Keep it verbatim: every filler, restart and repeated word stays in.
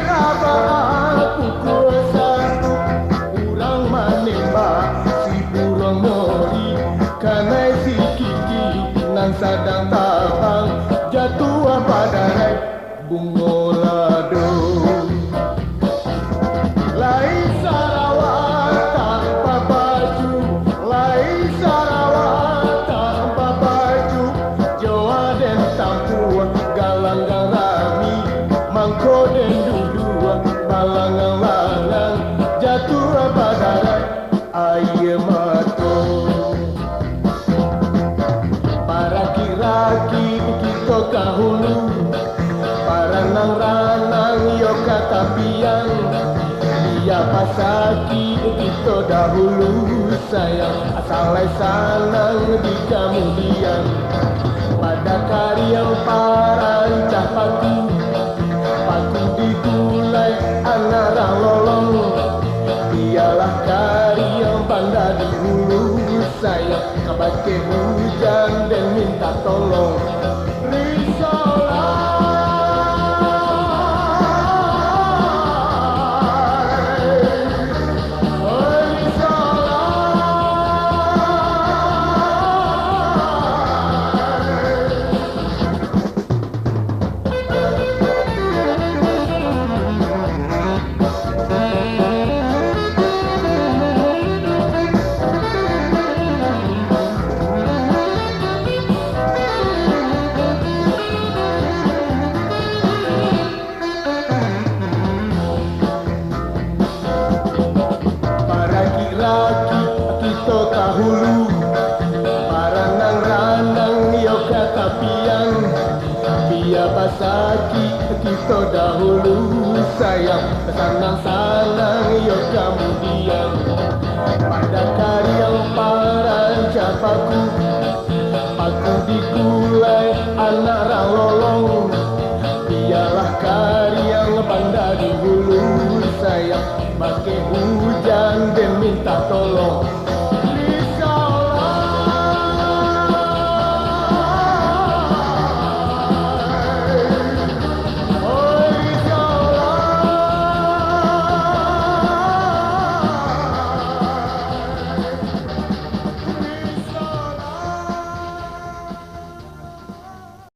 Rabaan pukua satu, urang manembak si buruang nori, kanai si Kiki nan sadang tabang, jatuah badarai bungo lado. Lai sarawa tanpa baju, lai sarawa tanpa baju, jo aden tampuah galanggang rami, mangko den duduak balangang-langang, jatuah badarai aia mato. Barakik-rakik kito ka hulu, baranang-ranang yo ka tapian. Bia basakik kito dahulu, sayang, asa lai sanang di kamudian. Pada kariang parancah paku, paku digulai anak rang lolong. Bialah kariang banda di hulu, sayang, kabake hujan den minta tolong. Risolah, oi Risolah. Barakik-rakik kito ka hulu, baranang-ranang yo ka tapian. Bia basakik kito dahulu, sayang, sanang-sanang yo kamudian. Pada kariang parancah paku, paku digulai anak rang lolong.